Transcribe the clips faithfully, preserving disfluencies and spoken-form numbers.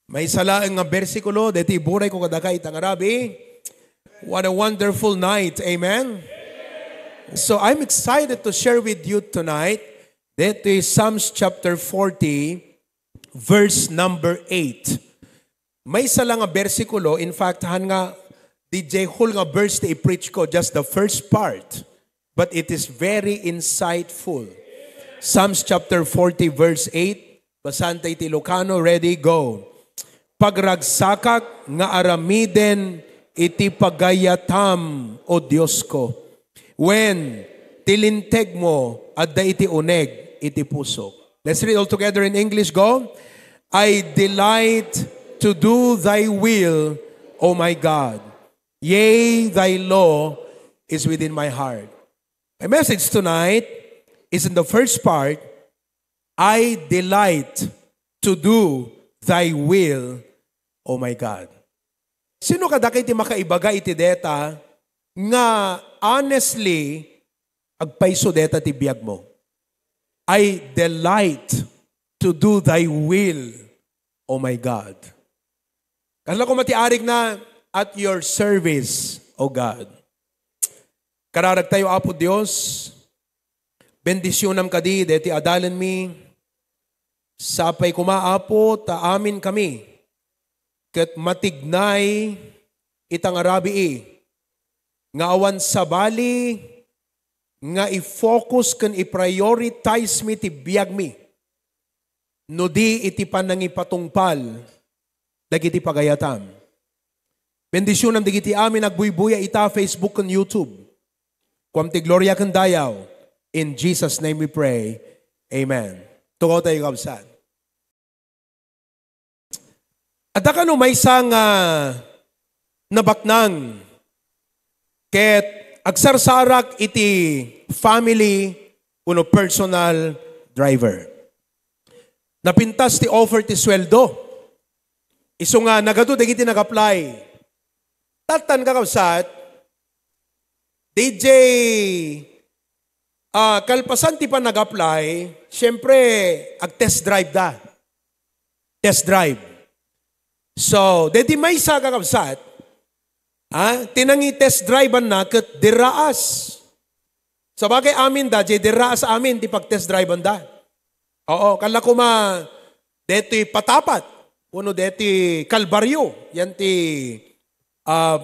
Maysa laeng nga bersikulo, deti iburay ko kadaka ita nga rabii. What a wonderful night. Amen? So I'm excited to share with you tonight. Deti Psalms chapter forty, verse number eight. Maysa la nga bersikulo, in fact, han nga D J whole nga verse ti i-preach ko, just the first part. But it is very insightful. Psalms chapter forty, verse eight. Basaen ta iti Ilocano. Ready? Go. Pagragsakak nga aramiden iti pagayatam, O Diosko. Wen, ti lintegmo adda iti uneg iti pusok. Let's read all together in English. Go. I delight to do thy will, O my God. Yea, thy law is within my heart. My message tonight is in the first part, I delight to do thy will, O my God. Sino kadakayo ti makaibaga iti deta nga honestly agpayso deta ti biagmo? I delight to do thy will, O my God. Kasla koma ti arigna, at your service, O God. Kararagtayo, Apo Dios, bendisionam kadi deti adalanmi. Sapay koma, Apo, ta aminkami ket matignay ita nga rabii nga awan sabali nga i-focus ken i-prioritize mi ti biagmi no di iti panangipatungpal dagiti pagayatam. Bendisionam dagiti amin agbuybuya ita Facebook ken YouTube. Kuam ti gloria ken dayaw. In Jesus' name we pray. Amen. Tugaw tayo, kabsat. Adda kano maysa nga nabaknang ket agsarsarak iti family wenno personal driver. Napintas ti offer ti sueldo. Isu nga nagadu dagiti nag-apply. Tattan, kakabsat, D J, ah, kalpasan ti panag-apply, siyempre, ag-test drive da. Test drive. So, deti maysa, kakabsat, ah, ti nangi-test drive-anna ket dirraas. Sabagay, amin da, jay dirraas amin ti pag-test drive-anda. Oo, kalla koma detoy Patapat, wenno detoy Calvario, yan ti, ah,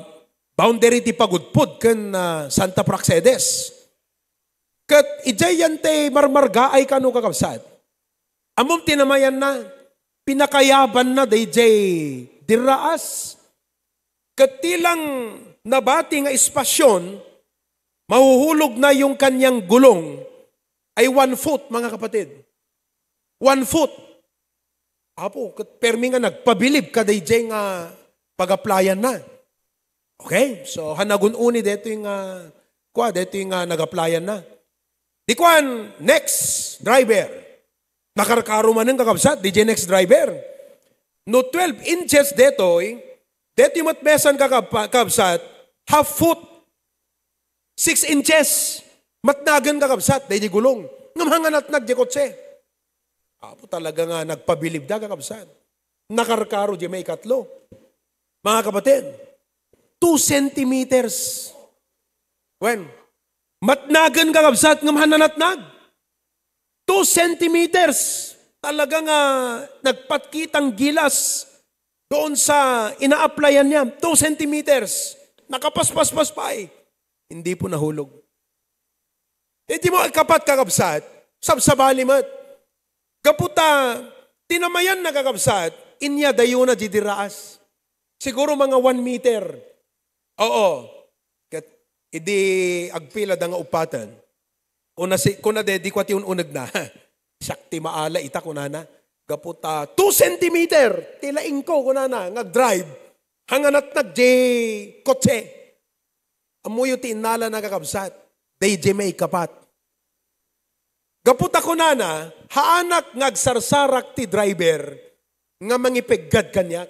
boundary ti Pagudpud ken, ah, Santa Praxedes. Ket idiay yan ti marmargaay kano, kakabsat. Ammom ti namayanna, pinakayabanna dayjay dirraas. Ket ti lang nabati nga espasyon, mahuhulogna yung kanyang gulong ay one foot, mga kapatid. One foot. Apo, ket permi nga nagpabilib kadayjay nga pag-applyan-na. Okay? So, han nagun-uni detoy nga, kua, detoy nga nag-applyan-na. Di kuan, next driver. Nakarkaro manen, kakabsat, dayjay next driver. No twelve inches detoy, detoy met mesan, kakab-, kakabsat, half foot, six inches. Matnagen, kakabsat, dayjay gulong. Ngem han natnag jay kotse. Apo, talaga nga nagpabilib da, kakabsat. Nakarkaro jay maikatlo. Mga kapatid, two centimeters. Wen, matnagen, kakabsat, ngem han natnag. Two centimeters. Talaga nga nagpatkitang gilas doon sa ina-applyan niya. Two centimeters. Nakapaspaspas pay. Hindi po nahulog. Dayjay maikapat, kakabsat, sabsabali met. Gapu ta, tinamayan na, kakabsat, inya dayona jay dirraas. Siguro mga one meter. Oo. Ket idi agpila da nga uppaten. Kuna si, kuna de, di kua ti un-unegna. Siak ti maala ita, kunana. Gapu ta, two centimeter, ti laingko, kunana, nga agdrive. Han natnag jay kotse. Ammoyo ti innalana, kakabsat. Dayjay maikapat. Gapu ta kunana, haanak nga agsarsarak ti driver nga mangipeggad kaniak.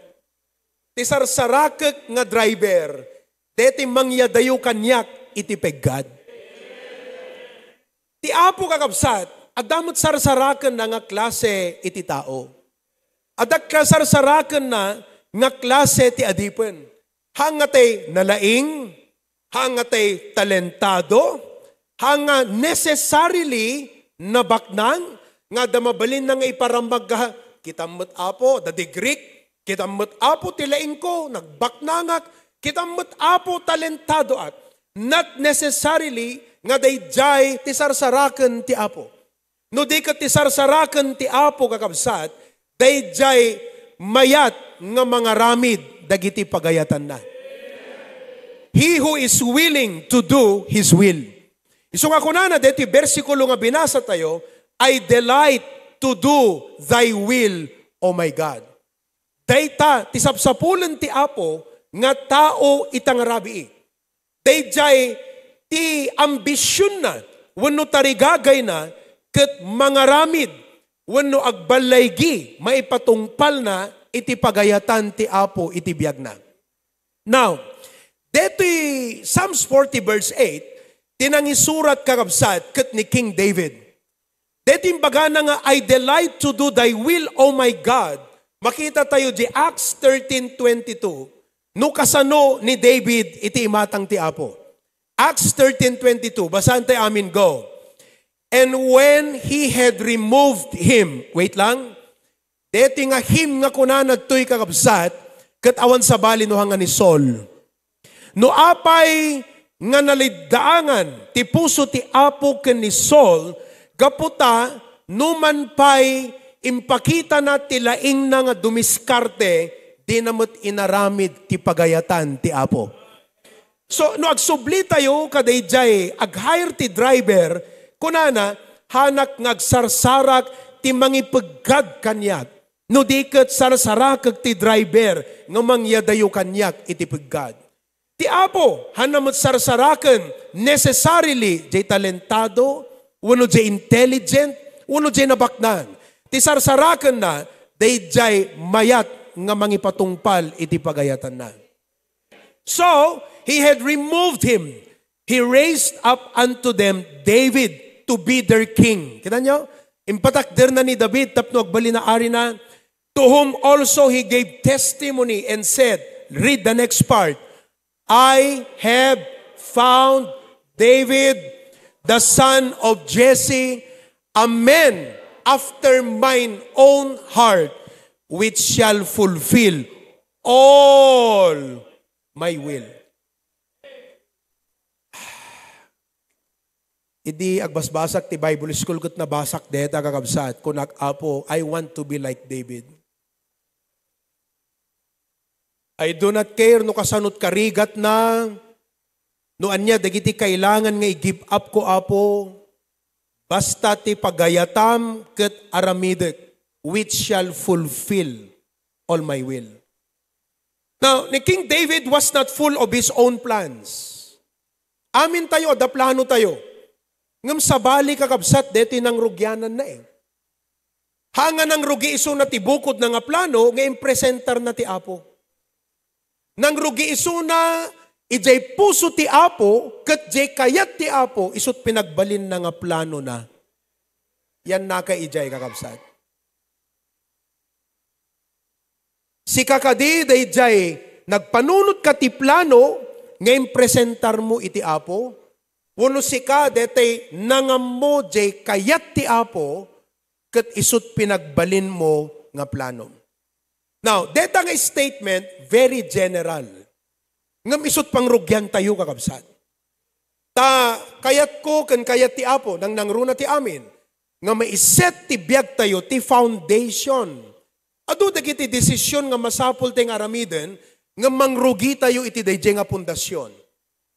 Ti sarsarakek nga driver, deti mangyadayo kaniak iti peggad. Ti Apo, kakabsat, adda met sarsarakenna nga klase iti tao. Adda kasarsarakenna nga klase ti adipen. Haan nga tay nalaing, haan nga tay talentado, haan nga necessarily nabaknang, nga adda mabalinna nga iparamag ka, "Kitam met, Apo, adda degree, kitam met, Apo, ti laingko, nagbaknangak, kitam met, Apo, talentadoak." Not necessarily nga daydiay ti sarsaraken ti Apo. No di ket ti sarsaraken ti Apo, kakabsat, daydiay mayat nga mangaramid dagiti pagayatanna. He who is willing to do His will. Isu nga kunana deti bersikulo nga binasa tayo, "I delight to do thy will, O my God." Dayta ti sapsapulen ti Apo nga tao ita nga rabii. Daydiay ti ambisionna wenno tarigagayna ket mangaramid wenno agballaygi maipatungpalna iti pagayatan ti Apo iti biagna. Now, detoy Psalms forty verse eight, ti nangisurat, kakabsat, ket ni King David. Deti imbagana nga, "I delight to do thy will, O my God." Makita tayo di Acts thirteen twenty-two, no kasano ni David iti imatang ti Apo. Acts thirteen twenty-two, basaan tayo amin, go. "And when he had removed him," wait lang, deti nga him nga kunana ditoy, kakabsat, ket awan sabali no haan nga ni Saul. No apay nga naliddaangan ti puso ti Apo ken ni Saul, gapu ta numan pay impakitana ti laingna nga dumiskarte, dina met inaramid ti pagayatan ti Apo. So, no agsubli tayo kadaydiay, ag-hire ti driver, kunana, "Haanak nga agsarsarak ti mangipeggad kaniak. No di ket sarsarakek ti driver nga mangyadayo kaniak iti peggad." Ti Apo, haanna met sarsaraken necessarily jay talentado, wenno jay intelligent, wenno jay nabaknang. Ti sarsarakenna, dayjay mayat nga mangipatungpal iti pagayatanna. So, he had removed him. He raised up unto them David to be their king. Kita nyo? Impatakderna ni David tapno agbalin a arina. To whom also he gave testimony and said, read the next part, "I have found David, the son of Jesse, a man after mine own heart, which shall fulfill all my will." Idi agbasbasak ti Bible school ket nabasak dayta, kakabsat, kunak, "Apo, I want to be like David. I do not care no kasano ti karigatna, no ania dagiti kailangan nga i-give up ko, Apo. Basta ti pagayatam ket aramidek, which shall fulfill all my will." Now, ni King David was not full of his own plans. Amin tayo, adda plano tayo. Ngem sabali, kakabsat, deti nangrugiananna eh. Haan nga nangrugi isuna ti bukodna nga plano nga impresentarna ti Apo. Nangrugi isuna idiay puso ti Apo, ket diay kayat ti Apo, isut pinagbalinna nga planona. Yannaka idiay, kakabsat. Sika kadi dayjay nagpanunotka ti plano nga impresentarmo iti Apo? Wenno sika detay nangammo jay kayat ti Apo ket isut pinagbalinmo nga plano? Now, deta nga statement, very general. Ngem isut pangrugiantayo, kakabsat. Ta kayatko ken kayat ti Apo, nangnangruna ti amin, nga maiset ti biagtayo ti foundation. Adu dagiti desisyon nga masapul ti nga aramiden nga mangrugitayo iti dayjay nga pundasyon.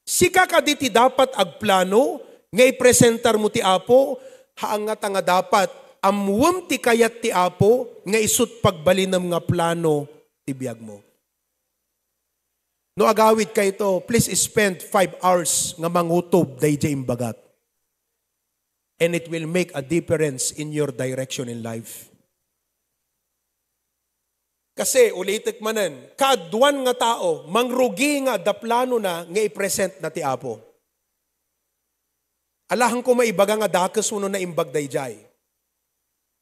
Sika kadi ti dapat agplano nga ipresentarmo ti Apo, haangata nga dapat ammuem ti kayat ti Apo nga isut pagbalinem nga plano ti biagmo. No agawidka ito, please spend five hours nga mangutob dayjay imbagak. And it will make a difference in your direction in life. Kasi, ulitek manen, kaaduan nga tao, mangrugi nga adda planona nga i-present na ti Apo. Alahanko maibaga nga dakes wenno naimbag dayjay.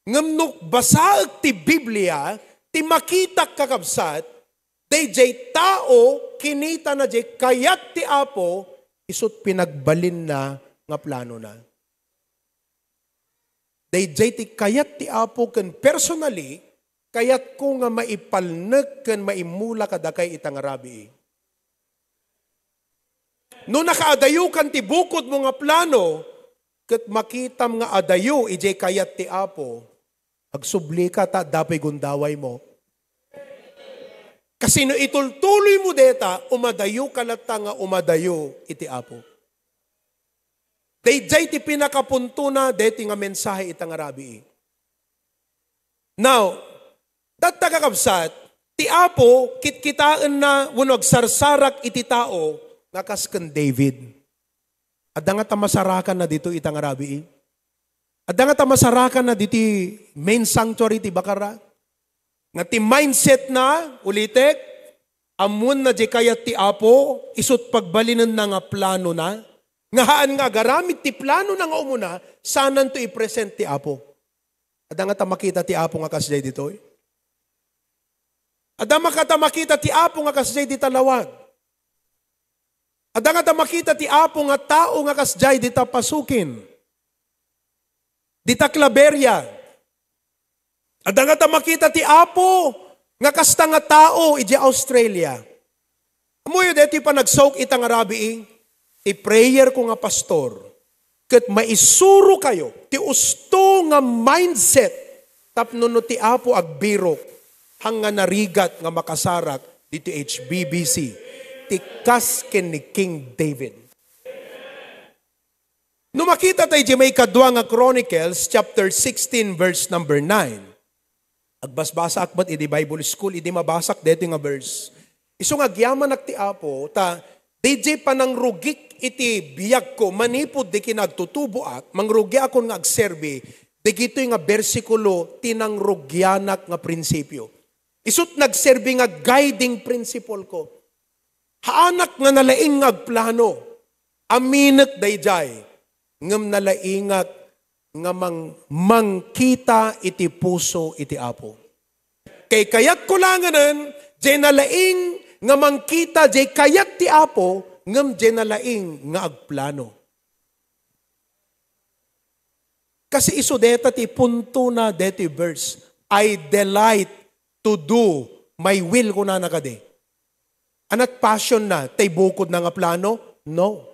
Ngem no basaek ti Biblia, Ti makitak, kakabsat, dayjay tao kinitana jay kayat ti Apo, isut pinagbalinna nga planona. Dayjay ti kayat ti Apo ken personally, kayatko nga maipalnek ken maimula kadakay ita nga rabii. No nakaadayokan ti bukodmo nga plano, ket makitam nga adayo idiay kayat ti Apo, agsublika ta adda pay gundawaymo. Kasino itultuloymo deta, umadayoka latta nga umadayo iti Apo. Dayjay ti pinakapuntona deti nga mensahe ita nga rabii. Now, tatta, kakabsat, ti Apo kitkitaenna wenno agsarsarak iti tao nga kas ken David. Adda nga ta masarakanna ditoy ita nga rabii. Adda nga ta masarakanna ditoy main sanctuary ti bakara. Nga ti mindset na, ulitek, ammoenna jay kayat ti Apo, isut pagbalinenna nga planona, nga haan nga agaramid ti planona nga umuna, sananto i-present ti Apo. Adda nga ta makita ti Apo nga kasdiay ditoy? Adda nga ta makita ti Apo nga kasdiay dita lawag? Adda nga ta makita ti Apo nga tao nga kasdiay dita Pasukin? Dita Claveria? Adda nga ta makita ti Apo nga kasta nga tao idiay Australia? Ammoyo daytoy panagsaok ita nga rabii, ti prayer ko nga pastor, ket maisurokayo ti usto nga mindset tapno no ti Apo agbirok, haan nga narigat nga makasarak ditoy H B B C, ti kas ken ni King David. No makita tayo di may kadua nga Chronicles chapter sixteen verse number nine. Agbasbasaak met idi Bible school, idi mabasak daytoy nga verse. Isu nga agyamanak ti Apo, ta dayjay panangrugik iti biagko manipud di kinagtutuboak, mangrugiakon nga agserbi, dagitoy nga bersikulo ti nangrugianak nga prinsipio. Isut nagserbi nga guiding principle ko. Haanak nga nalaing nga agplano. Aminek dayjay, ngem nalaingak nga mang-, mangkita iti puso iti Apo. Kay kayatko laengen, jay nalaing nga mangkita jay kayat ti Apo, ngem jay nalaing nga agplano. Kasi isu deta ti punto na deti verse, "I delight to do my will," kunana kadi. Anat passion na, tay bukod na nga plano? No.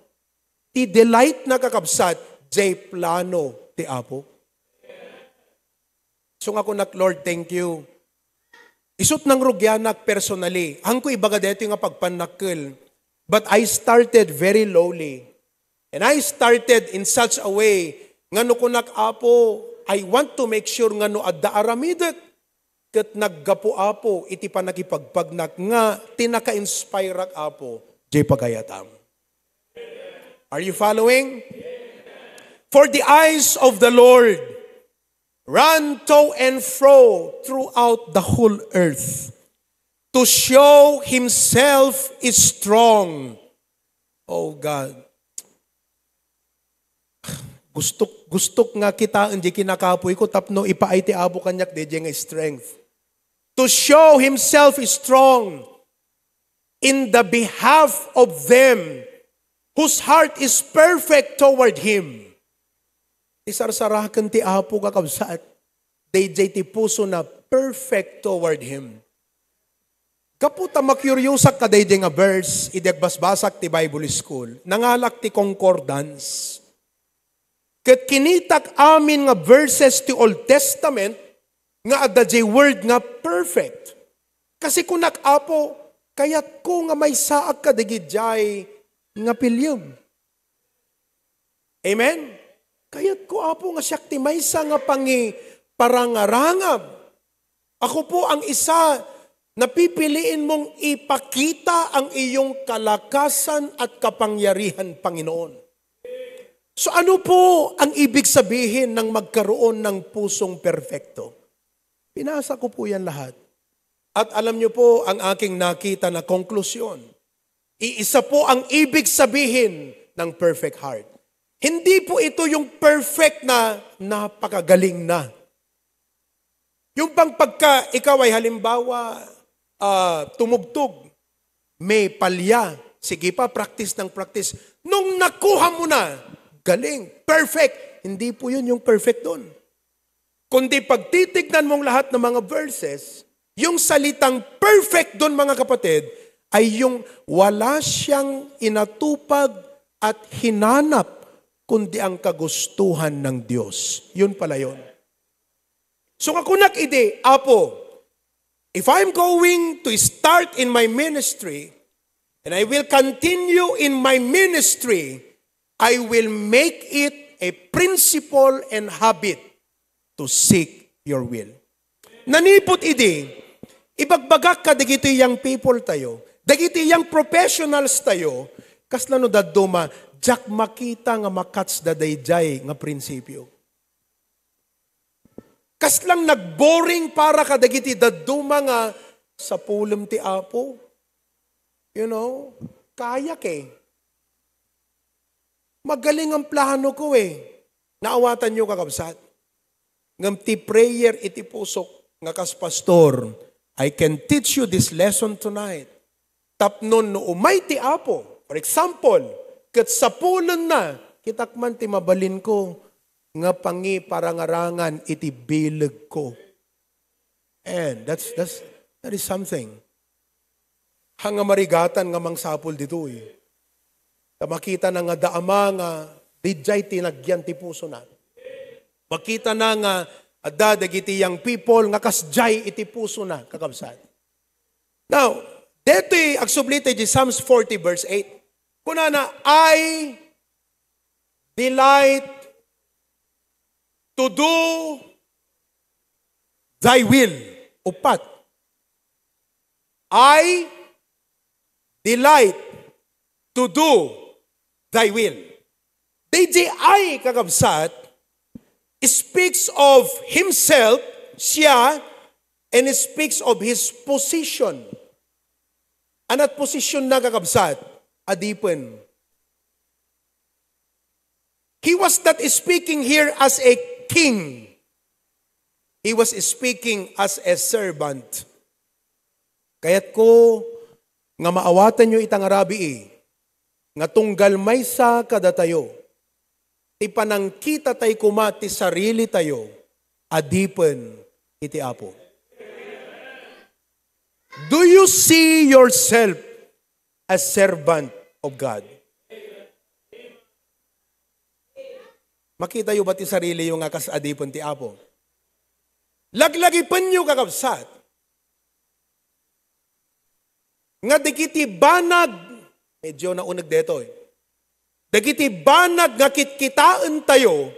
Ti delight na, kakabsat, jay plano ti Apo. So nga kunak, "Lord, thank you." Isut nangrugianak personally. Hangko ibaga deti nga pagpannakkel. But I started very lowly. And I started in such a way nga no kunak, "Apo, I want to make sure nga no adda aramidek." Ket naggapu, Apo, iti panakipagpagnak nga ti naka-inspireak, Apo, jay pagayatam. Are you following? "For the eyes of the Lord run to and fro throughout the whole earth, to show himself is strong." Oh God. Gustok, gustok nga kitaen di kinakapoy ko tapno ipaay ti Apo kaniak dayjay nga strength. "To show himself is strong in the behalf of them whose heart is perfect toward him." Isarsaraken ti Apo, kakabsat, dayjay ti puso na perfect toward him. Gapu ta makuriosak kadaydi nga verse, idi agbasbasak ti Bible school, nangalak ti concordance. Ket kinitak amin nga verses ti Old Testament nga adda jay word nga perfect. Kasi kunak, "Apo, kayatko nga maysaak kadagidiay nga piliem." Amen? Kayatko, Apo, nga siak ti maysa nga pangiparangarangam. Ako po ang isa na pipiliin mong ipakita ang iyong kalakasan at kapangyarihan, Panginoon. So ano po ang ibig sabihin ng magkaroon ng pusong perpekto? Pinasa ko po yan lahat. At alam niyo po ang aking nakita na konklusyon. Iisa po ang ibig sabihin ng perfect heart. Hindi po ito yung perfect na napakagaling na. Yung bang pagka ikaw ay halimbawa, ah, tumugtog, may palya, sige pa, practice ng practice. Nung nakuha mo na, galing, perfect. Hindi po yun yung perfect doon. Kundi pagtitignan mong lahat ng mga verses, yung salitang perfect doon, mga kapatid, ay yung wala siyang inatupag at hinanap, kundi ang kagustuhan ng Diyos. Yun pala yun. So, kakunak idi, Apo, if I'm going to start in my ministry, and I will continue in my ministry, I will make it a principle and habit to seek your will. Nanipot idi, ibagbagak kadagiti young people tayo, dagiti young professionals tayo, kasla no dadduma, diak makita nga makatch da daydiay nga prinsipyo. Kaslang nagboring para kadagiti dadduma nga sapulem ti Apo. You know, kayak eh. Magaling ang plano ko eh. Naawatan nyo, kakabsat? Ngem ti prayer iti pusok nga kas pastor, I can teach you this lesson tonight. Tapno no umay ti Apo, for example, ket sapulenna, kitak man ti mabalinko nga pangiparangarangan iti bilegko. And that's, that's, that is something. Haan nga marigatan nga mangsapul ditoy. Ta makitana nga adda ama nga diay tinagyan ti pusona. Makitana nga adda dagiti young people nga kasdiay iti pusona, kakabsat. Now, detoy agsubli ti Psalms forty verse eight. Kunana, "I delight to do thy will." Uppat. "I delight to do thy will." Daydiay "I", kakabsat, speaks of himself, siya, and speaks of his position. Anat position na, kakabsat? Adipen. He was not speaking here as a king. He was speaking as a servant. Kayatko nga maawatanyo ita nga rabii, nga tunggal maysa kadatayo, ti panangkitatay koma ti sarilitayo, adipen iti Apo. Do you see yourself as servant of God? Makitayo ba ti sariliyo nga kas adipen ti Apo? Laglagipenyo, kakabsat, nga dagiti banag, medyo nauneg detoy, dagiti banag nga kitkitaentayo,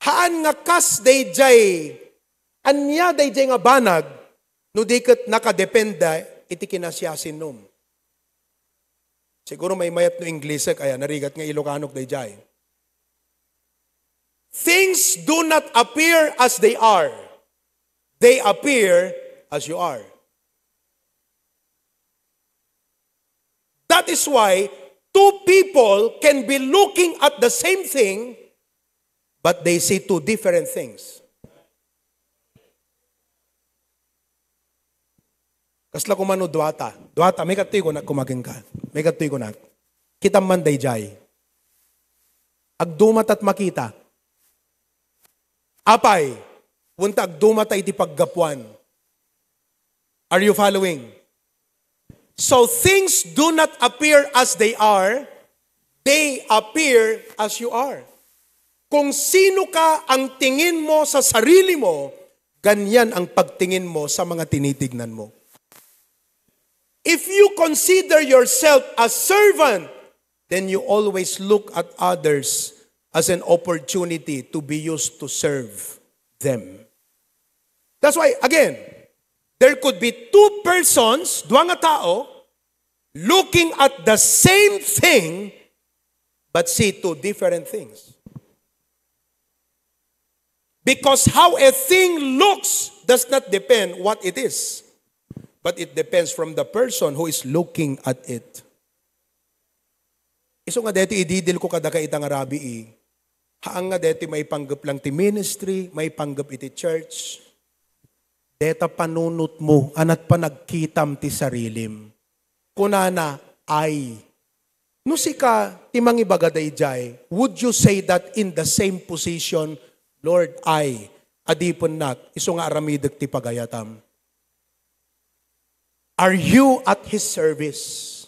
haan nga kas daydiay, ania daydiay nga banag, no di ket nakadepende iti kinasiasinom. Siguro maymayat no Ingglesek, aya, narigat nga Ilocanok daydiay. Things do not appear as they are. They appear as you are. That is why two people can be looking at the same thing, but they see two different things. Kasla koma no duata. Duata, may kattoy kunak, kumagen ka. May kattoy kunak. Kitam man daydiay. Agdumat at makita. Apay, wen ta agdumata iti paggapuan. Are you following? So things do not appear as they are, they appear as you are. Kung sino ka ang tingin mo sa sarili mo, ganyan ang pagtingin mo sa mga tinitignan mo. If you consider yourself a servant, then you always look at others as an opportunity to be used to serve them. That's why, again, there could be two persons, dua nga tao, looking at the same thing, but see two different things. Because how a thing looks does not depend what it is, but it depends from the person who is looking at it. Isu nga deti ididil ko kadaka ita nga rabii, haan nga deti maipanggep lang ti ministry, maipanggep iti church. Deta panunotmo, ana't panagkitam ti sarilim. Kunana, "I." No sika ti mangibaga daydiay, would you say that in the same position, "Lord, I, adipennak, isu nga aramidek ti pagayatam"? Are you at His service?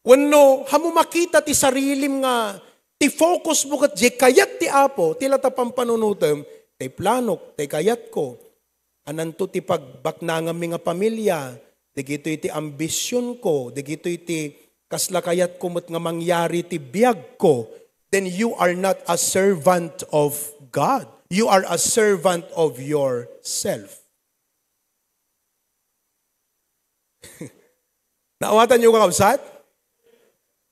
Wenno, haanmo makita ti sarilim nga ti focus mo ket diay kayat ti Apo, ti lata pampanunotem, tay planok, tay kayatko. Ananto ti pagbaknanganmi nga pamilya, dagitoy ti ambisionko, dagitoy ti kasla kayatko met nga mangyari ti biagko, then you are not a servant of God. You are a servant of yourself. Naawatan niyo, kakabsat?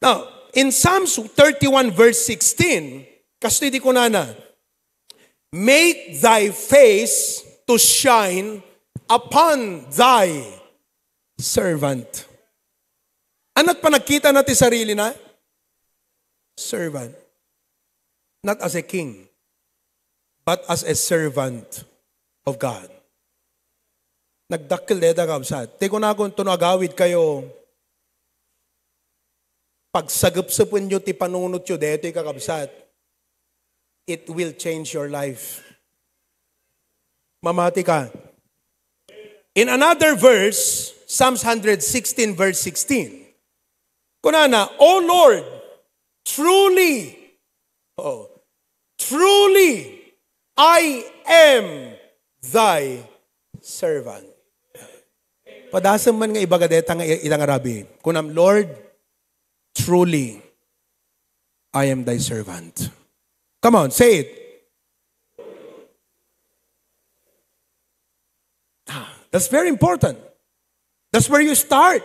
Now, in Psalms thirty-one verse sixteen, kastoy ti kunana, "Make thy face to shine upon thy servant." Ana't panagkitana ti sarilina? Servant. Not as a king, but as a servant of God. Nagdakkel dayta, kabsat. Ti kunakon, no agawidkayo, pagsagepsepenyo ti panunotyo daytoy, kakabsat. It will change your life. Mamati ka. In another verse, Psalms hundred sixteen verse sixteen, kunana, "O Lord, truly, oh, truly, I am thy servant." Padasem man nga ibaga dayta nga ita nga rabii. Kunam, "Lord, truly, I am thy servant." Come on, say it. Ah, that's very important. That's where you start.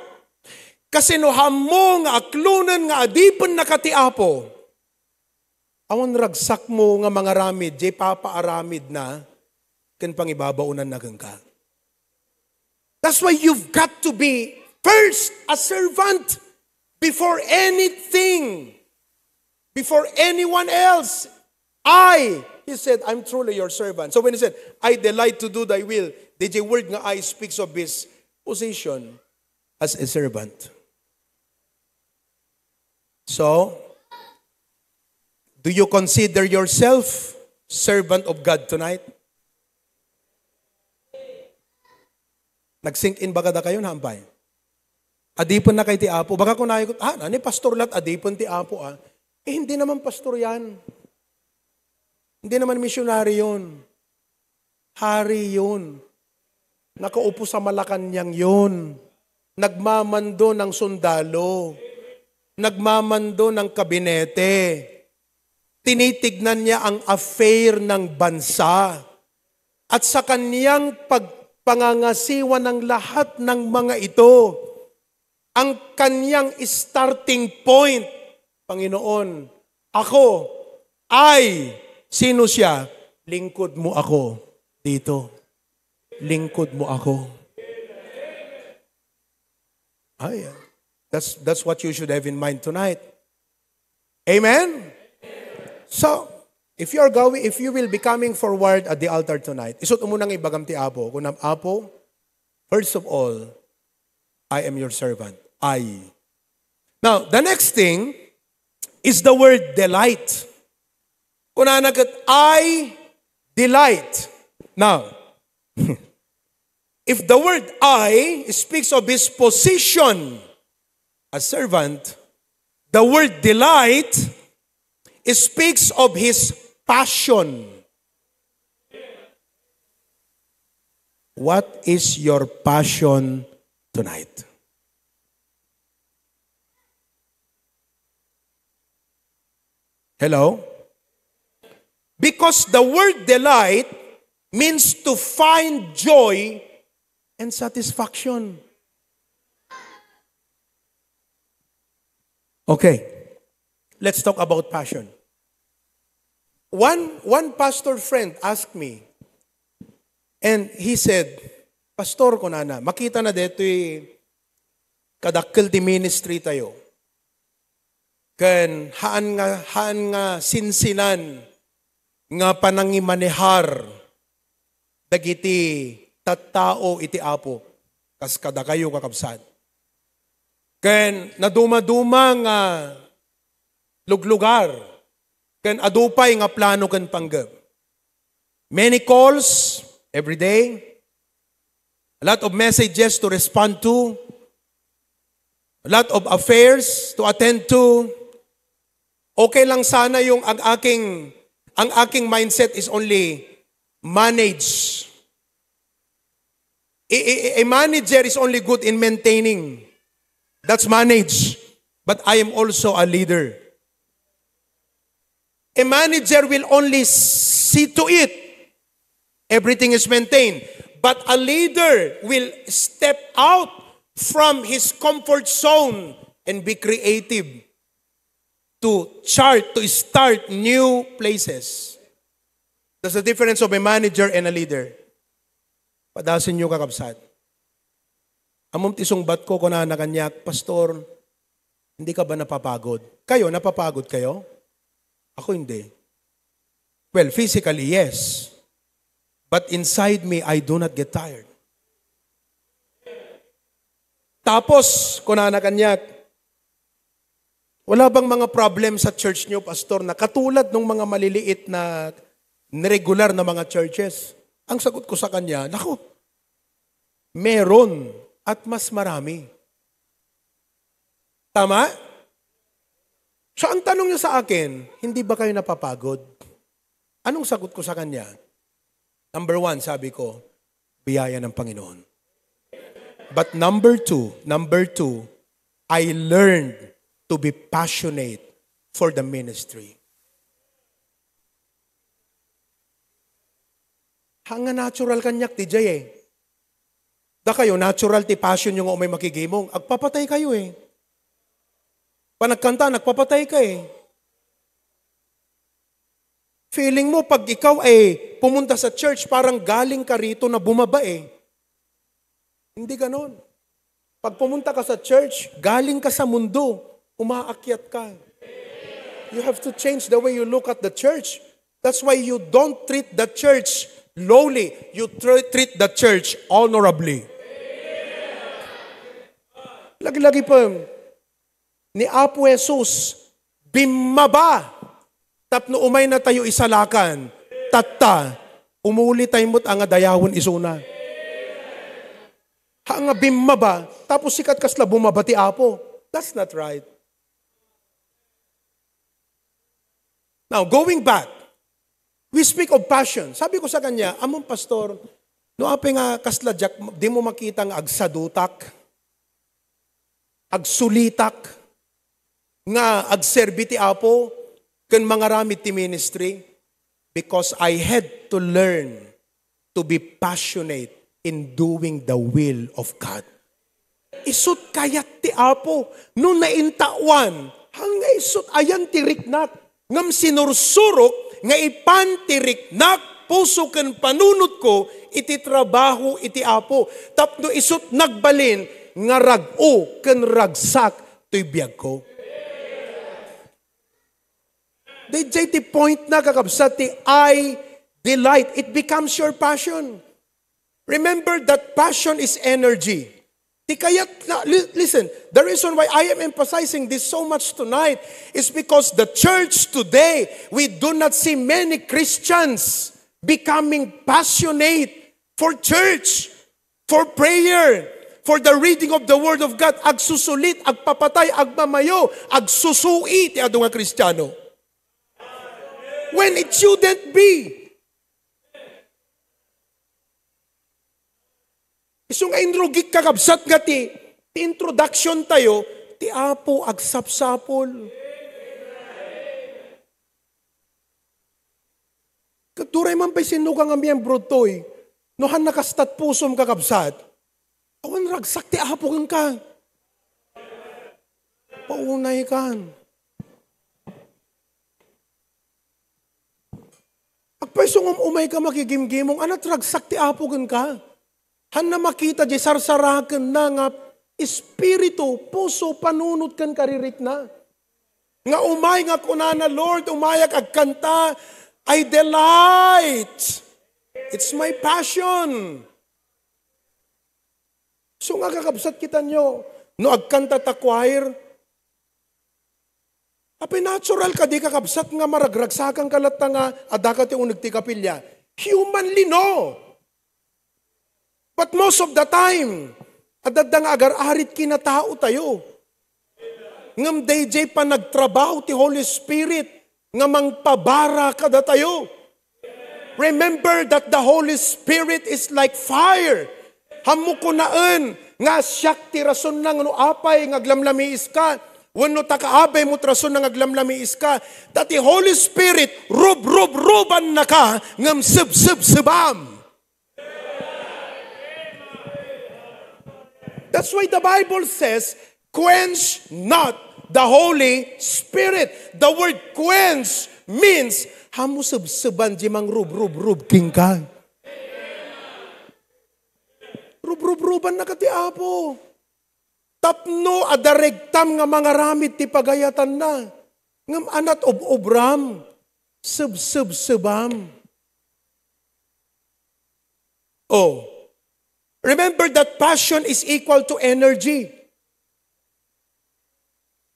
Kasi no haanmo nga aklonen nga adipennaka ti Apo, awan ragsakmo nga mangaramid, diay papaaramidna ken pangibabaonanna kenka. That's why you've got to be first a servant before anything, before anyone else. "I," he said, "I'm truly your servant." So when he said, "I delight to do thy will," the word nga "I" speaks of his position as a servant. So, do you consider yourself servant of God tonight? Nag-sink in ba kadakayo, haanpay? Adipennakay ti Apo. Baka kunayo, "Ah, ni pastor la't adipen ti Apo, ah." Eh, hindi naman pastor yan. Hindi naman misyonaryo yun. Hari yun. Nakaupo sa Malacañang yun. Nagmamando ng sundalo. Nagmamando ng kabinete. Tinitignan niya ang affair ng bansa. At sa kaniyang pagpangangasiwa ng lahat ng mga ito, ang kaniyang starting point, "Panginoon, ako ay," sino siya? "Lingkod mo ako dito. Lingkod mo ako." Ay, that's, that's what you should have in mind tonight. Amen? So, if you are going, if you will be coming forward at the altar tonight, isut' mo nang ibagam ti Apo. Kunam, "Apo, first of all, I am your servant." I. Now, the next thing is the word delight. Kunana ket, "I delight." Now, if the word "I" speaks of his position as servant, the word "delight" speaks of his passion. What is your passion tonight? Hello? Because the word delight means to find joy and satisfaction. Okay, let's talk about passion. One, one pastor friend asked me, and he said, "Pastor," kunana, "makita na detoy kadakkel ti ministry tayo. Ken haan nga, haan nga sinsinan nga panangimanehar dagiti tattao iti Apo, kas kadakayo, kakabsat. Ken nadumaduma nga luglugar, ken adu pay nga plano ken panggep. Many calls every day, a lot of messages to respond to, a lot of affairs to attend to. Okay lang sana yung ang aking, ang aking mindset is only manage. A, a, a manager is only good in maintaining. That's manage. But I am also a leader. A manager will only see to it everything is maintained. But a leader will step out from his comfort zone and be creative to chart, to start new places. That's the difference of a manager and a leader. Padasen nyo, kakabsat. Ammom ti sungbat ko, kunana kaniak, "Pastor, hindi ka ba napapagod?" Kayo, napapagod kayo? Ako hindi. Well, physically, yes. But inside me, I do not get tired. Tapos, kunana kaniak, "Wala bang mga problem sa church nyo, Pastor, na katulad ng mga maliliit na regular na mga churches?" Ang sagot ko sa kanya, "Naku, meron at mas marami." Tama? So, ang tanong niya sa akin, "Hindi ba kayo napapagod?" Anong sagot ko sa kanya? Number one, sabi ko, "Biyaya ng Panginoon." But number two, number two, I learned to be passionate for the ministry. Ha nga natural kaniak ti jay eh. Dakayo, natural ti passion nyo nga umay makigimong. Agpapatay kayo eh. Panagkanta, nagpapatay ka eh. Feeling mo, pag ikaw ay pumunta sa church, parang galing ka rito na bumaba eh. Hindi ganon. Pag pumunta ka sa church, galing ka sa mundo, umaakyat ka. You have to change the way you look at the church. That's why you don't treat the church lowly. You tr- treat the church honorably. Lagi-lagi pa, ni Apo Jesus, bimmaba. Tapno umay na tayo isalakan, tatta, umuli tayo met nga dayawen isuna. Ha nga bimmaba, tapos sikat kasla bumaba ti Apo. That's not right. Now, going back, we speak of passion. Sabi ko sa kanya, "Ammom, Pastor, no apay nga kasla diak, di mo makita nga agsadutak, agsulitak, nga agserbi ti Apo, ken mangaramid ti ministry?" Because I had to learn to be passionate in doing the will of God. Isut kayat ti Apo, no naintawan, hangga isut ayan ti riknak. Ngem sinursurok nga ipan ti riknak, puso ken panunotko iti trabaho iti Apo. Tapno isut nagbalin nga rag-o ken ragsak toy biagko. Daydiay ti point na, kakabsat, ti I delight. It becomes your passion. Remember that passion is energy. Ti kayat na, li- listen, the reason why I am emphasizing this so much tonight is because the church today, we do not see many Christians becoming passionate for church, for prayer, for the reading of the Word of God. Agsusulit, agpapatay, agmamayo, agsusui ti adu nga Kristiano. When it shouldn't be. Isu nga inrugik, kakabsat, nga ti, ti introduction tayo, ti Apo agsapsapul. Ket uray man pay sinno ka nga miyembro toy, no han nakastat pusom, kakabsat, awan ragsak ti Apo kenka. Paunay kan. Agpayso nga um-, umay ka makigimgimong, ania ti ragsak ti Apo kenka. Hanna makita di sarsarakenna nga espiritu, puso, panunot ken karirikna. Nga umay nga kunana, "Lord, umayak agkanta, I delight." It's my passion. So nga, kakabsat, kitanyo, no agkanta ta choir, apay natural kadi, kakabsat, nga maragragsakan ka latta nga adda ka ti uneg ti kapilya? Humanly, no. But most of the time, adda nga agar-arit ken a tao tayo. Ngem daydiay panagtrabaho ti Holy Spirit nga mangpabara kadatayo. Remember that the Holy Spirit is like fire. Hammo kunaen nga siak ti rason nga no apay nga aglamlamiiska, wenno ta kaabay mo ti rason nga aglamlamiiska. Ta ti Holy Spirit, rub-rub-ruban naka, ngem sub-sub-subam. That's why the Bible says, "Quench not the Holy Spirit." The word quench means, hammo sebseban di mangrub-rub-rub kenka. Rub-rub-ruban naka ti Apo. Tapno adda regtam nga mangaramid ti pagayatanna. Ngem anat ob-obram, sebsebsebam. Oh, remember that passion is equal to energy.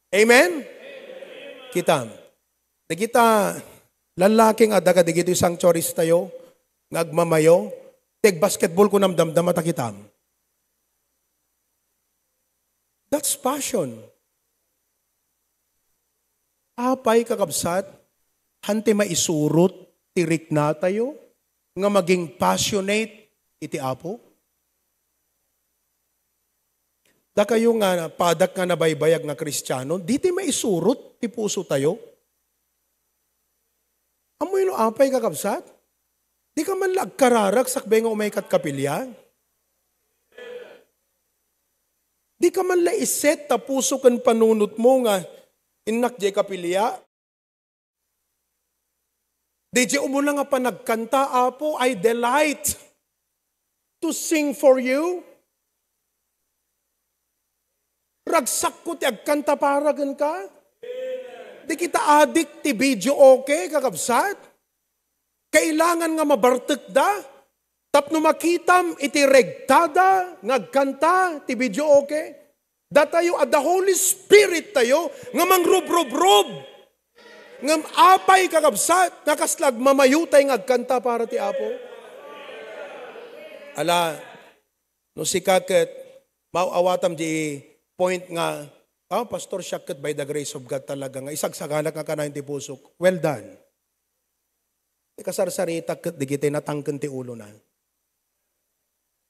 Amen? Kitam. Dagita lallaki nga adda kadigitoy sanctuaries tayo, nga agmamayo, ti agbasketball ko namdamdama ta kitam. That's passion. Apay, kakabsat, han ti maisurot ti riknatayo nga maging passionate iti Apo? Dakayo nga padak nga nabaybayag nga Kristiano, di ti maisurot ti pusotayo? Ammoyo no apay, kakabsat? Di ka man la agkararag sakbay nga umay kat kapilya? Di ka man la iset ta puso ken panunotmo nga innak diay kapilya? Diay umuna nga panagkanta, "Apo, I delight to sing for you." Ragsakko ti agkanta para kenka. Di kita adik ti videoke, kakabsat. Kailangan nga mabartekda tapno makitam iti regtada nga agkanta ti videoke. Datayo a the Holy Spirit tayo nga mangrubrubrub. Ngem apay, kakabsat, nga kasla agmamayotay nga agkanta para ti Apo? Ala, no sika ket maaw-awatam di point nga, "Ah, Pastor, siak ket by the grace of God talaga nga isagsaganak nga kanayon ti pusok." Well done. Ti kasarsaritak ket digitay natangken ti ulona.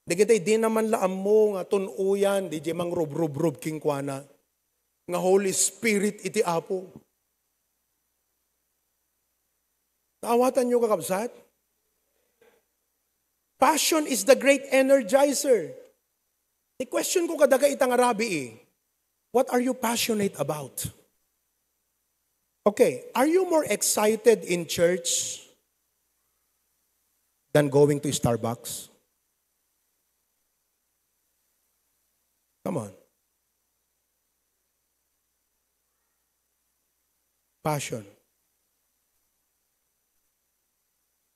Digitay dina man la ammo nga tun-oyan, diay mangrubrubrob kenkuana nga Holy Spirit iti Apo. Naawatanyo, kakabsat? Passion is the great energizer. Ti question ko kadakayo ita nga rabii, what are you passionate about? Okay, are you more excited in church than going to Starbucks? Come on. Passion.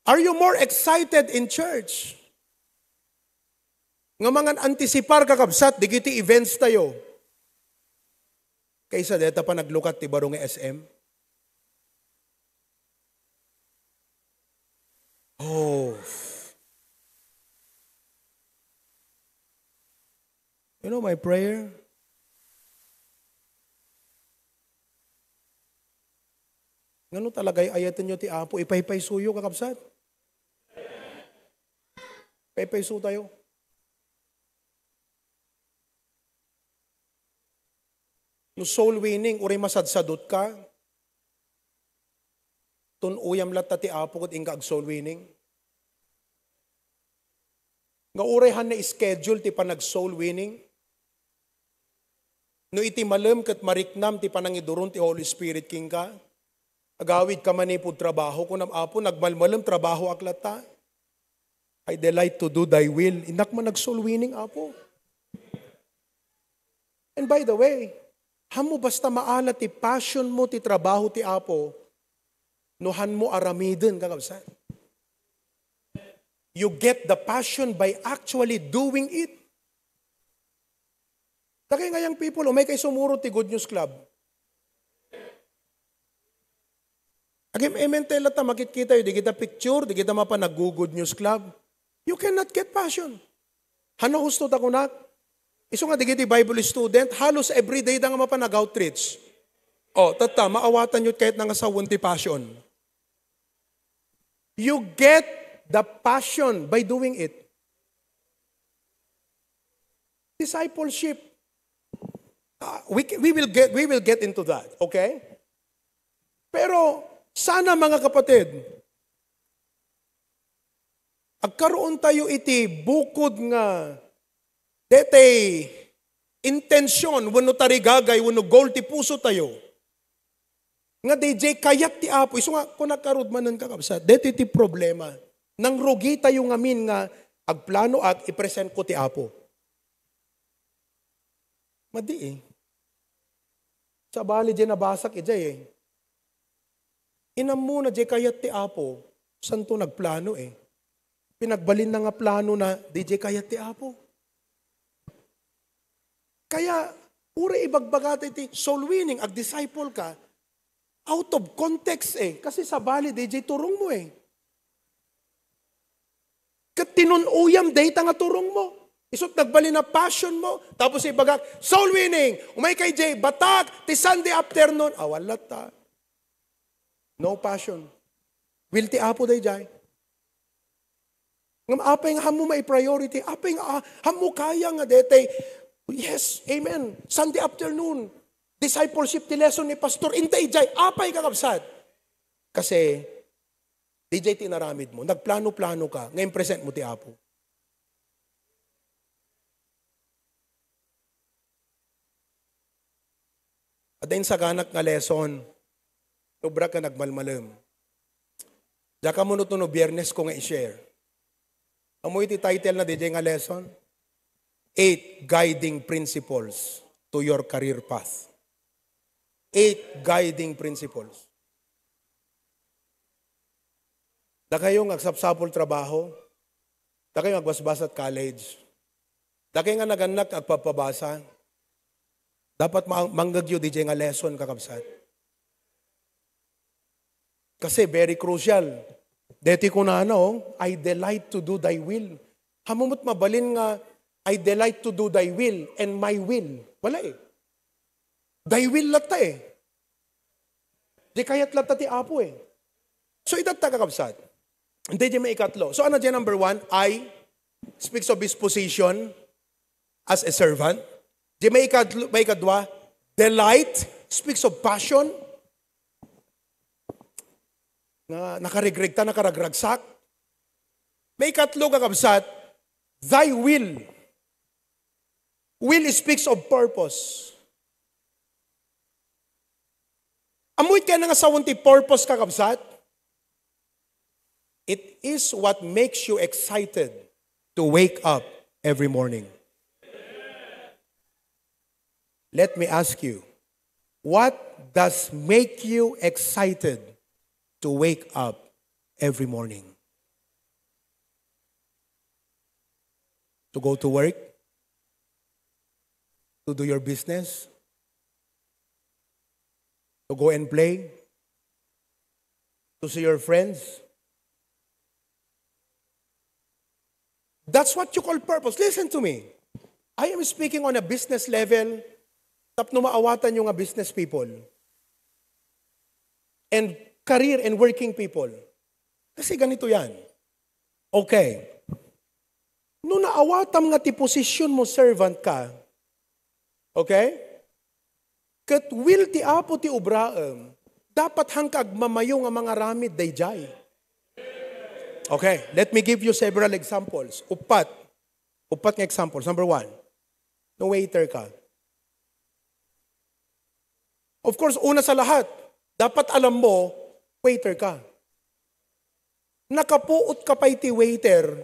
Are you more excited in church nga mangan-antisipar, kakabsat, digiti events tayo kaysa deta panaglukat ti baro nga S M? Oh. You know my prayer? Ngano talaga ay ayatenyo ti Apo? Ipaypaysuyo, kakabsat. Paypayso tayo. No soul winning, uray masadsadot ka, tun-oyam latta ti Apo ket inka ag-soul winning. Nga uray han na-schedule ti panag-soul winning. No iti malem ket mariknam ti panangiduron ti Holy Spirit kenka, agawidka manipud trabaho, kunam, "Apo, nagmalmalem trabahoak latta. I delight to do thy will." Innak man nag-soul winning, Apo. And by the way, hammo basta maala ti passion mo ti trabaho ti Apo, no hanmo aramiden, kakabsat. You get the passion by actually doing it. Dagiti nga young people, umay kay sumurot ti Good News Club. Agim-, amen tayo latta, makitkita tayo, di kita picture, di kita mapan nag-Good News Club. You cannot get passion. Hano husto ta kunak? Isu nga dagiti Bible student, halos everyday da nga mapan nag-outreach. O, tatta, maawatan yu ket nga sawen ti passion. You get the passion by doing it. Discipleship. Ah, we, we will get, we will get into that, okay? Pero sana, mga kapatid, agkaroon tayo iti bukod nga detay intensyon wenno tarigagay wenno goal ti puso tayo. Nga D J kayat ti Apo. Isu nga, kung nagkarud manen, kakabsat, deti ti problema. Nang rugi tayo ngamin nga agplano ak, ipresent ko ti Apo. Madi eh. Sabali, di nabasak ijay eh. Inammo na di kayat ti Apo, santo nagplano eh. Pinagbalin na nga plano na, di di kayat ti Apo. Kaya, uri ibagbaga tayo ti soul winning, ag-disciple ka, out of context eh. Kasi sabali, di di turong mo eh. Ket tinun-oyam dayta nga turong mo. Isut nagbalin na passion mo. Tapos ibagak, soul winning. Umay kay Jay, batak, ti Sunday afternoon. Awan latta. No passion. Will ti Apo dayjay. Ngem apay nga ammo mai-priority? Apay nga, ah, ammo kaya nga detay? Yes, amen. Sunday afternoon. Discipleship ti lesson ni pastor. Inta ijay. Apay, kakabsat? Kasi, di jay ti inaramid mo. Nagplano-plano ka. Ngayon, present mo ti Apo. Adda insaganak nga lesson. Sobra ka nagmalmalem. Diak ammo no, no Biyernes ko nga i-share. Ammo iti title na di jay nga lesson? Eight Guiding Principles to Your Career Path. Eight Guiding Principles. Dakayo nga agsapsapul trabaho, dakayo nga agbasbasat college, dakayo nga nagannak agpapabasa, dapat ma-, mangngegyo di jay nga lesson, kakabsat. Kasi very crucial. Deti kunana, oh, "I delight to do thy will." Ammo met mabalin nga, "I delight to do thy will and my will." Wala eh. Thy will latta eh. Di kayat latta ti Apo eh. So, itatta, kakabsat. Iti di maikatlo. So, ano di number one? I speaks of his position as a servant. Di maikatlo, maikadua, delight speaks of passion. Nga nakaregregta, nakaragragsak. Maikatlo, kakabsat, thy will. Will speaks of purpose. Ammoy kaya nga sawen ti purpose, kakabsat? It is what makes you excited to wake up every morning. Let me ask you, what does make you excited to wake up every morning? To go to work? To do your business? To go and play? To see your friends? That's what you call purpose. Listen to me. I am speaking on a business level. Tapno maawatan nyo nga business people. And career and working people. Kasi ganito yan. Okay. No naawatam nga ti position mo, servant ka. Okay? Ket will ti Apo ti ubraem, dapat hangka agmamayo nga mangaramid dayjay. Okay, let me give you several examples. Upat. Upat nga examples. Number one, no waiter ka. Of course, una sa lahat, dapat alam mo, waiter ka. Nakapuot ka pay ti waiter,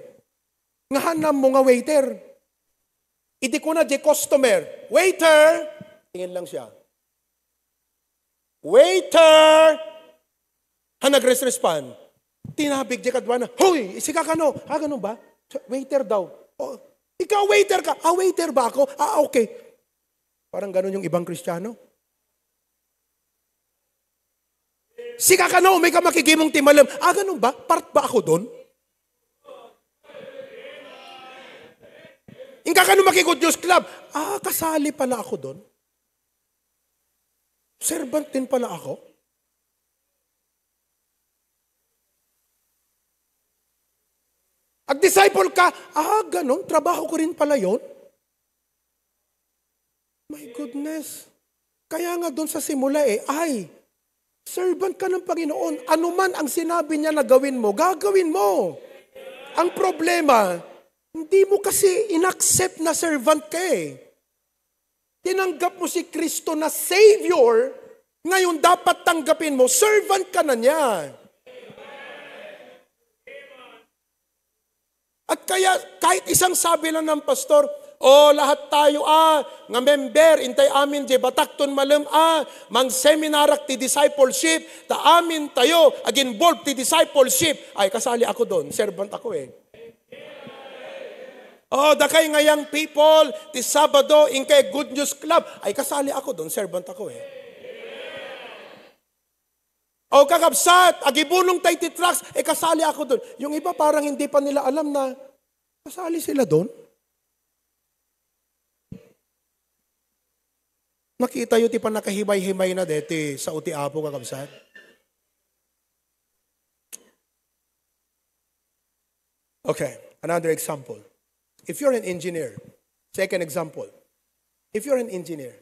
nga hanam mo nga waiter. Iti kuna di customer, "Waiter!" Tingin lang siya. "Waiter!" Ha nagresrespond. Tinabig di kaduana, "Hoy, sika kano?" "Ah, ganun ba? Waiter daw." "Oh, ikaw waiter ka?" "Ah, waiter ba ako? Ah, okay." Parang ganun yung ibang Kristiyano. "Sika kano, may ka makigimong timalem." "Ah, ganun ba? Part ba ako doon?" "Inka kano maki-Good News Club?" "Ah, kasali pala ako doon. Servant din pala ako." "Ag-disciple ka?" "Ah, ganun. Trabaho ko rin pala yon." My goodness. Kaya nga doon sa simula eh, ay, servant ka ng Panginoon. Ano man ang sinabi niya na gawin mo, gagawin mo. Ang problema, hindi mo kasi inaccept na servant ka eh. Tinanggap mo si Kristo na Savior, ngayon dapat tanggapin mo, servant ka na niya. At kaya, kahit isang sabi lang ng pastor, "O, lahat tayo, ah, nga member, intay amin, di batakton malem, ah, mang seminarak ti discipleship, ta amin tayo, ag-involve ti discipleship." Ay, kasali ako doon. Servant ako eh. "O, dakay nga young people, ti Sabado, inkay Good News Club." Ay, kasali ako doon. Servant ako eh. "O, kakabsat, agibunong tay ti trucks." Eh, kasali ako doon. Yung iba parang hindi pa nila alam na kasali sila doon. Nakita yo ti panakahimay-himay na deti sa uti Apo, kakabsat. Okay, another example. If you're an engineer, second example, if you're an engineer,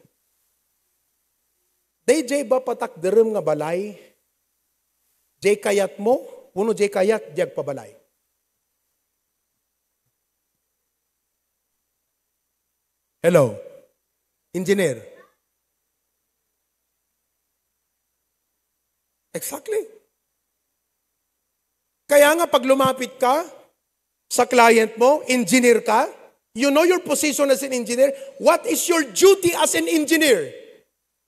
daydiay ba patakderem nga balay, jay kayat mo, wenno jay kayat, jay agpabalay? Hello? Engineer? Exactly. Kaya nga pag lumapit ka sa client mo, engineer ka, you know your position as an engineer. What is your duty as an engineer?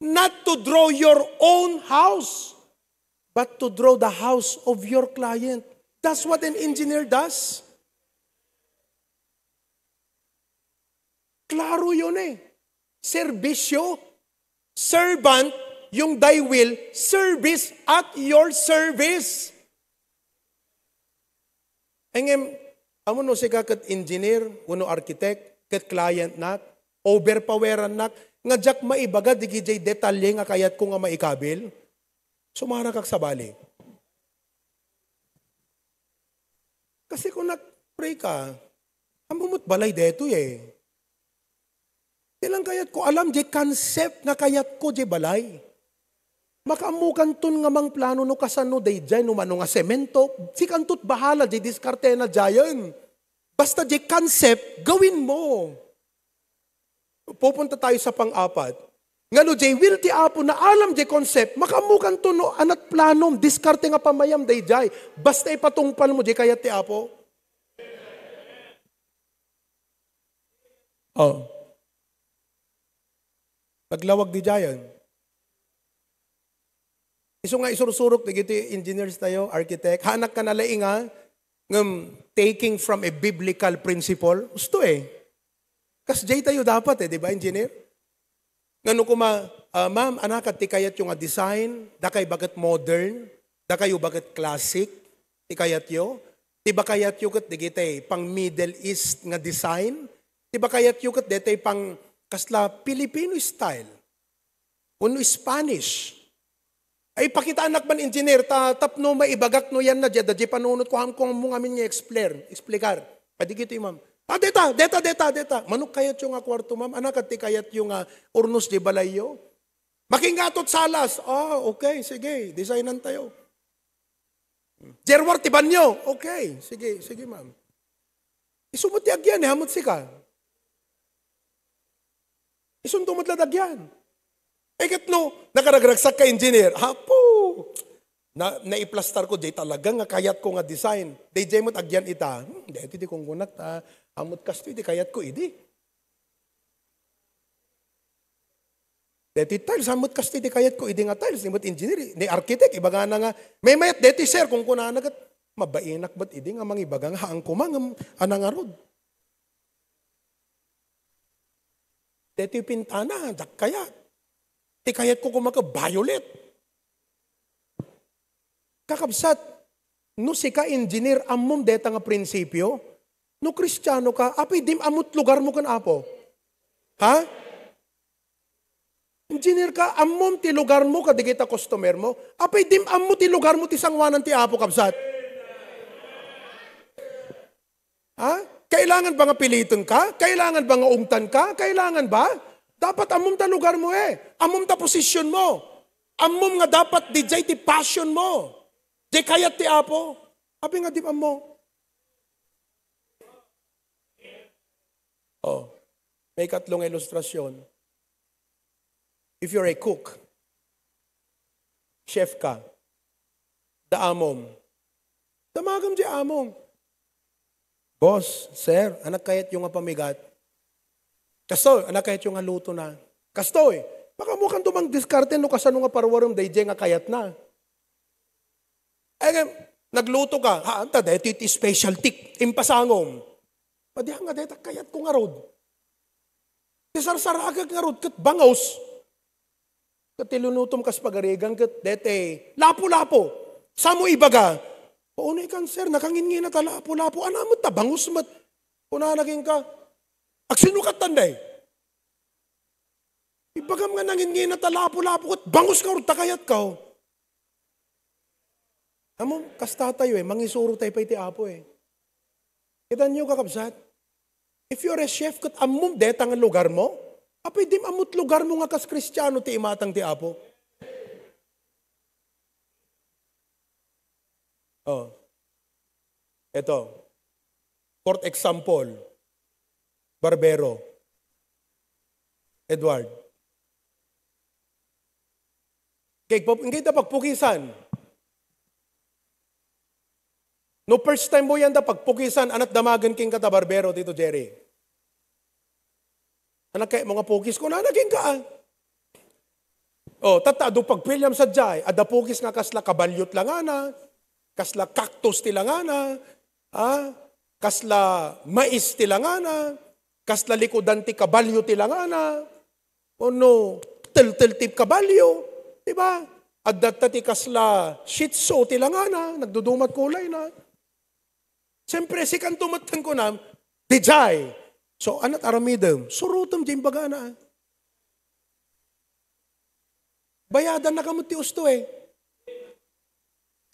Not to draw your own house, but to draw the house of your client. That's what an engineer does. Klaro yun eh. Serbisyo. Servant, yung thy will, service at your service. Engem, amo no sika ket engineer, wenno architect, ket client nak, overpoweran nak, nga diak maibaga digidiay detalye nga kayat ko nga maikabil. Sumarakak sabali. Kasi kung nag-pray ka, ammo met balay detoy eh. Di lang kayat ko alam, di concept nga kayat ko, di balay. Makaammokanton nga mangplano no kasano daydiay, no mano nga semento, sikantot bahala, di diskarte na diayen. Basta di concept, gawin mo. Pupunta tayo sa pang-apat. Nga no jay will ti Apo, naalam jay concept, makaammokanto no anat planom, diskarte nga pamayam dayjay. Basta ipatungpal mo jay kayat ti Apo. Oh. Naglawag di jayan. Isu nga isursurok dagiti engineers tayo, architect, hanak ka na laing nga, ngem taking from a biblical principle, usto eh. Kasjay tayo dapat eh, di ba, engineer? Ngano kuma, ah, ma'am, anakad ti kayatyo nga design, dakay baket modern, dakayo baket classic, ti kayatyo? Ti ba kayatyo ket dagitay pang Middle East nga design? Ti ba kayatyo ket dagitay pang kasla Filipino style? Wenno Spanish? Ay, pakitaanak man, engineer, ta tapno maibagak no yan na, diya, da, diya panunot ko, ham ko mo ngamin nga explain, explicar. Pwede gito, ma'am. Ah, deta, deta, deta, deta. Manok kayatyo nga kwarto, ma'am. Anakad ti kayatyo nga urnos di balayyo? Makingatot salas. Ah, okay, sige. Designan tayo. Gerwar ti banyo. Okay, sige, sige, ma'am. Isu met ti agyan, eh, hamot sika. Isunto met la dagyan. Eh, ket no, nakaragragsak ka, engineer. Apo! Na, naiplastar ko, jay talaga nga kayat ko nga design. Dayjay met agyan ita. Hmm, daytoy ti kunkunak ta, amot kastoy ti kayat ko idi. Daytoy tiles, amot kastoy ti kayat ko idi nga tiles. Ni met engineer, ni architect, ibagana nga, "Maymayat daytoy, sir," kunkunana ket, Mabainak met idi nga mangibaga nga haan koma ngem a nangarud. Detoy pintana, diak kayat. Ti kayatko koma ket violet. Kakabsat, no sika engineer, ammom deta nga prinsipio? No Kristiano ka, apay dim ammot lugarmo ken Apo? Ha? Engineer ka, ammom ti lugarmo kadagita customer mo? Apay dim ammo ti lugarmo ti sanguanan ti Apo, kabsat? Ha? Kailangan ba nga piliten ka? Kailangan ba nga ungtan ka? Kailangan ba? Dapat ammom ta lugarmo eh. Ammom ta posisyon mo. Ammom nga dapat dijay ti passion mo. Di kayat ti Apo. Apay nga di ammo. Oh, may ikatlo nga ilustrasyon. If you're a cook, chef ka, da amom, damagem di amom. Boss, sir, anak kayatyo nga pamigat? Kastoy, anak kayatyo nga luto na? Kastoy, baka mo kan tumang diskarte no kasano nga parwarem dayjay nga kayat na. Ay, nagluto ka, ha, anta, daytoy ti specialty, impasangom. Padihan nga deta kayat ko ngarud. Ti sarsaragek ngarud ket bangus. Ket ti linutom kas pagarigan ket dete lapu-lapu. Samo ibaga, "Paunay kan, sir, nakanginnginat a lapu-lapu. Ania met ta bangus met?" Kunana kenka, "Agsino ket tan, day? Ibagam nga nanginnginat a lapu-lapu ket bangus ngarud ta kayatko." Amo, kasta tayo eh, mangisuro tayo pay ti Apo eh. Kita niyo, kakabsat? If you're a chef, ket ammom deta nga lugarmo, apay dim ammot lugarmo nga kas Kristiano ti imatang ti Apo? Oh. Eto. Fourth example. Barbero. Edward. Kay, pag-, kay ta pagpukisan. No first time mo yan ta pagpukisan, ania't damagen kenka ta barbero, Tito Jerry? Ania kayat mo nga pukis? Kunana kenka, ah. Oh, tatta, adu pagpiliam sadiay, adda pukis nga kasla kabalyo ti langana, kasla cactus ti langana, ah, kasla mais ti langana, kasla likudan ti kabalyo ti langana, wenno teltel ti kabalyo, di ba? Adda ta ti kasla Shih Tzu ti langana, nagdudumat kulayna. Siyempre, sikanto met ti kunam, dijay. So, ania't aramidem? Surotem diay imbagana. Bayadanna ka met ti usto eh.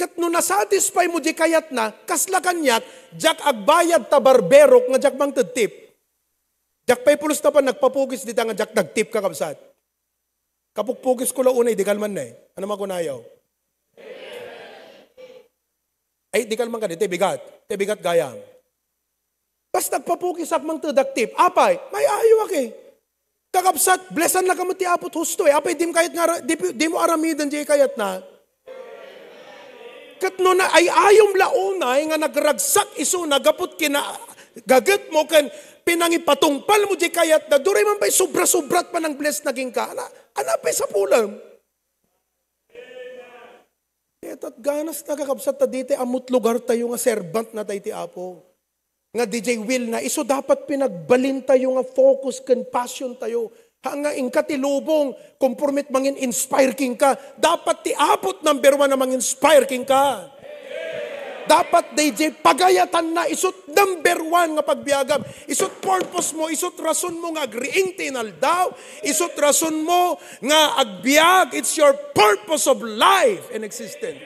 Ket no nasatisfy mo di kayatna, kasla kaniak, diak agbayad ta barberok nga diak mangted tip. Diak pay pulos ta pay nagpapukis dita nga diak nagtip, kakabsat. Kapukpukis ko la unay, di kalman ne. Ania makunayo? Ay, di kalman kadi, ti bigat. Ti bigat gayam. Basta agpapukisak mangted ak tip. Apay, may-ayoak eh. Kakabsat, blessanna ka met ti Apo ti husto eh. Apay, dim kayat nga ara-, di, di mo aramiden di kayatna. Ket no naay-ayom la unay nga nagragsak isuna gapu ti kinagaget mo ken pinangipatungpal mo di kayatna, duray man pay sobra-sobrat panang-bless na kenka. Ania, ania pay sapulem? Ket ganas ta, kakabsat, ta ditoy ammot lugar tayo nga servant na tayo ti Apo. Nga D J will na, isu dapat pinagbalin tayo nga focus ken passion tayo. Ha nga inka ti lubong, konforme mangin-inspire kenka. Dapat ti Apo number one a mangin-inspire kenka. Dapat D J pagayatanna, isut number one nga pagbiagam. Isut purpose mo, isut rason mo nga agriing ti inaldaw, isut rason mo nga agbiag, it's your purpose of life and existence.